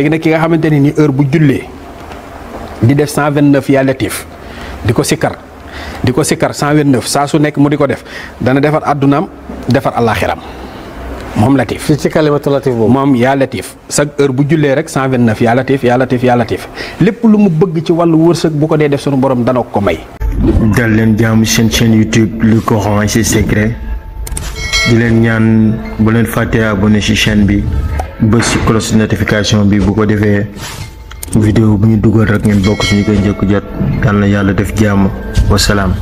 léegi nag ki nga xamante ne ni heure bu jullee di def 129 yaa latif di ko sikkar 129 saa su nekk mu di ko def dana defar addunaam defar àllaaxiram moom latif. ci kalimatu latif boobu. moom yaa latif chaque heure bu jullee rek 129 yaa latif yaa latif yaa latif lépp lu mu bëgg ci wàllu wërsëg bu ko dee def sunu borom dana ko may. dal leen jaamu seen chaîne YouTube le Coran et ses secrets di leen ñaan bu leen fàttee abonné ci chaîne bi bës ci cloche notification bi bu ko defee vidéo bu ñu dugal rek ngeen bokk suñu koy njëkk jot dal na yàlla def jàmm wasalaam.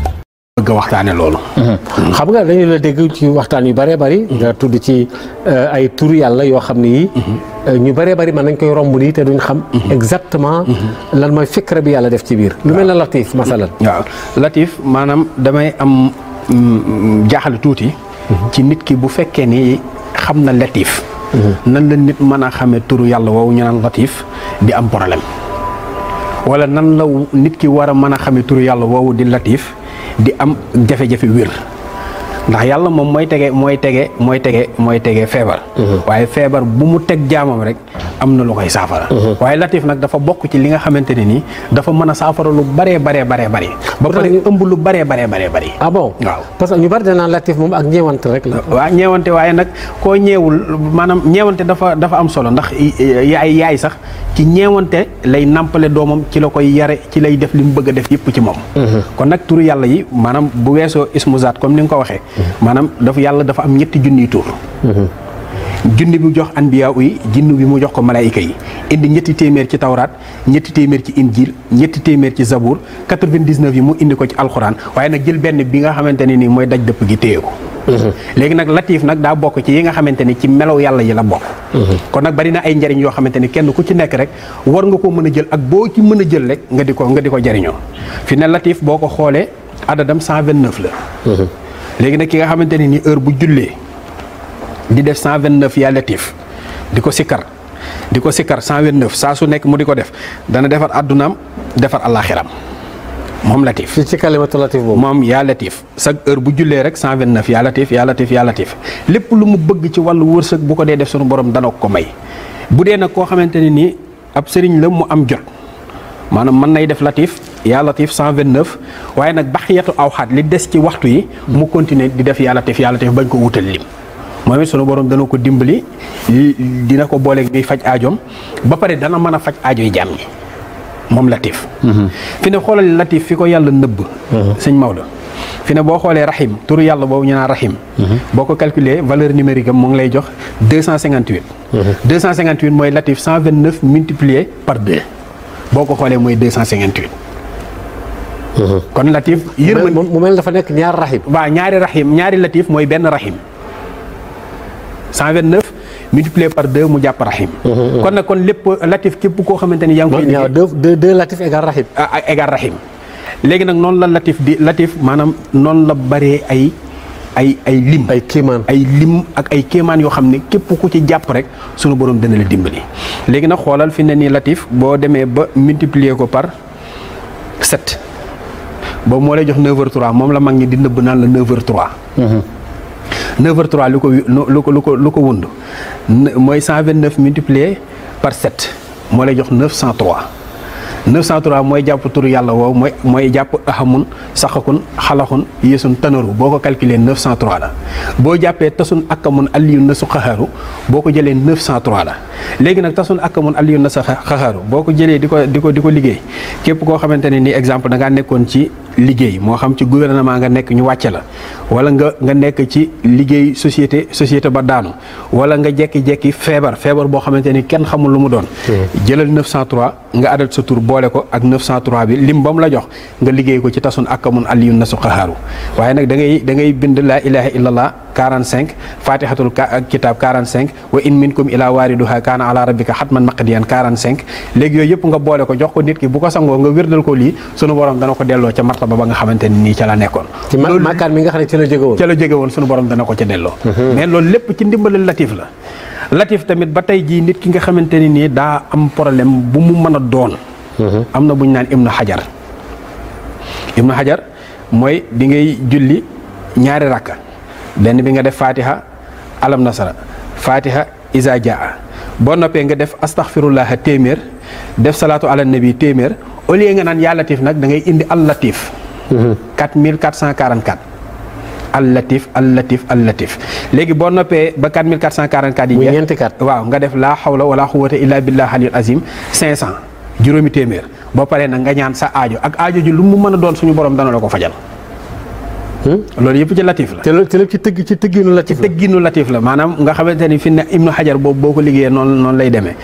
bëgg a waxtaane loolu. xam nga dañu la dégg ci waxtaan yu bëree bëri. nga tudd ci ay tur yàlla yoo xam ne yi ñu bëree bëri mën nañ koy romb nii te duñ xam. exactement lan mooy fikra bi yàlla def ci biir. lu mel ne latif masalan. waaw latif maanaam damay am jaaxle tuuti. ci nit ki bu fekkee ni xam na latif. nan la nit mën a xamee turu yàlla woowu ñu naan latif di am problème wala nan la nit ki war a mën a xamee turu yàlla woowu di latif di am jafe-jafe wér ndax yàlla moom mooy tege feebar. waaye feebar bu mu teg jaamam rek am na lu koy saafara. waaye latif nag dafa bokk ci li nga xamante ne nii dafa mën a saafara lu baree. ba pare ëmb lu baree. ah bon waaw parce que ñu bari danaan latif moom ak ñeewante rek la. waaw ñeewante waaye nag koo ñeewul maanaam ñeewante dafa am solo ndax yaay sax ci ñeewante lay nàmpale doomam ci la koy yare ci lay def li mu bëgg a def yëpp ci moom. kon nag turu yàlla yi maanaam bu weesoo ismu zaat comme ni nga ko waxee. maanaam yàlla dafa am ñetti junniy tur. junni bi jox anbiya yi jinnu bi mu jox ko malaayika yi indi ñetti téeméer ci tawraat ñetti téeméer ci injil ñetti téeméer ci zabur 99 yi mu indi ko ci alxuraan waaye nag jël benn bi nga xamante ne nii mooy daj dëpp gi téye ko. léegi nag latif nag daa bokk ci yi nga xamante ni ci melaw yàlla yi la bokk. kon nag bari na ay njariñ yoo xamante ni kenn ku ci nekk rek war nga ko mën a jël ak boo ci mën a jël rek nga di ko jariñoo fi ne latif boo ko xoolee adadam 129 la. léegi nag ki nga xamante ne ni heure bu jullee di def 129 yaa latif di ko sikkar 129 saa su nekk mu di ko def dana defar addunaam defar àllaaxiram moom latif. ci kalimatu latif boobu. moom yaa latif chaque heure bu jullee rek 129 yaa latif yaa latif yaa latif lépp lu mu bëgg ci wàllu wërsëg bu ko dee def sunu borom dana ko may bu dee nag koo xamante ne nii ab sëriñ la mu am jot maanaam mën nay def latif yaa latif 129 waaye nag baxiyatu awxaat li des ci waxtu yi mu continuer di def yaa latif bañ ko wutal lim moom it sunu borom dana ko dimbali dina ko booleeg ñuy faj aajoom ba pare dana mën a faj aajoy jaam ñi moom latif. fi ne xoolal latif fi ko yàlla nëbb. sëñ Maodo fi ne boo xoolee rahim turu yàlla boobu ñu naan rahim. boo ko calculer valeur numérique am mu ngi lay jox 258. 258 mooy latif 129 multiplié par 2 boo ko xoolee mooy 258. kon latif. mu mel dafa nekk ñaari rahim. waaw ñaari latif mooy benn rahim. 129 multiplié par 2 mu jàpp rahim. kon nag kon lépp latif képp koo xamante ni yaa ngi koy. liggéey deux latif égal rahim. égal rahim léegi nag noonu la latif maanaam noonu la bëree ay lim. ay kéemaan ay lim ak ay kéemaan yoo xam ne képp ku ci jàpp rek sunu borom dana la dimbali. léegi nag xoolal fi ne nii latif boo demee ba multiplier ko par 7 boobu moo lay jox 9h03 moom la mag ñi di nëbb naan la 9h03. 9h03 lu ko wund mooy 129 multiplié par 7 moo lay jox 903 mooy jàpp turu yàlla woowu mooy jàpp ahamun saxakun xalaxun yeesun tanaru boo ko calculé 903 la boo jàppee tasun akamun aliyun na su xaxaaru boo ko jëlee 903 la léegi nag tasun akamun aliyun na sa xaxaaru boo ko jëlee di ko liggéey képp koo xamante ne ni exemple da ngaa nekkoon ci liggéey moo xam ci gouvernement nga nekk ñu wàcce la wala nga nekk ci liggéey société ba daanu wala nga jekki-jekki feebar boo xamante ni kenn xamul lu mu doon jëlal 903 nga adat sa tur boole ko ak 903 bi lim ba mu la jox nga liggéey ko ci tasun akamun aliyun na su xaxaaru waaye nag da ngay bind laa ilaha illallah 45 fatihatul kitab 45 wa in minkum ila waariduha kaana ala rabbika xatman maqdiyan 45 léegi yooyu yëpp nga boole ko jox ko nit ki bu ko sangoo nga wérdal ko lii sunu borom dana ko delloo ca martaba ba nga xamante ni nii ca la nekkoon ci makkaan mi nga xam ne ca la jóge woon sunu borom dana ko ca delloo mais loolu lépp ci ndimbalal latif la latif tamit ba tey jii nit ki nga xamante ni nii daa am problème bu mu mën a doon am na bu ñu naan ibnu xajar mooy bi ngay julli ñaari rakka benn bi nga def fatiha alam nasara fatiha isa jaa boo noppee nga def astaghfirullah téeméer def salaatu ala nabi téeméer au lieu nga naan yaa latif nag da ngay indi al latif 4444 al latif al latif al latif léegi boo noppee ba 4444 yi muy ñeenti kat waaw nga def laa hawla wala quwwata illa billah aliyul azim 500 juróomi téeméer boo paree nag nga ñaan sa aajo ak aajo ji lu mu mën a doon suñu borom dana la ko fajal. loolu yëpp ci latif la. te lépp ci tëgginu latif la. ci tëgginu latif la maanaam nga xamante ni fi ne Ibnu Hajar boobu boo ko liggéeyee noonu lay demee.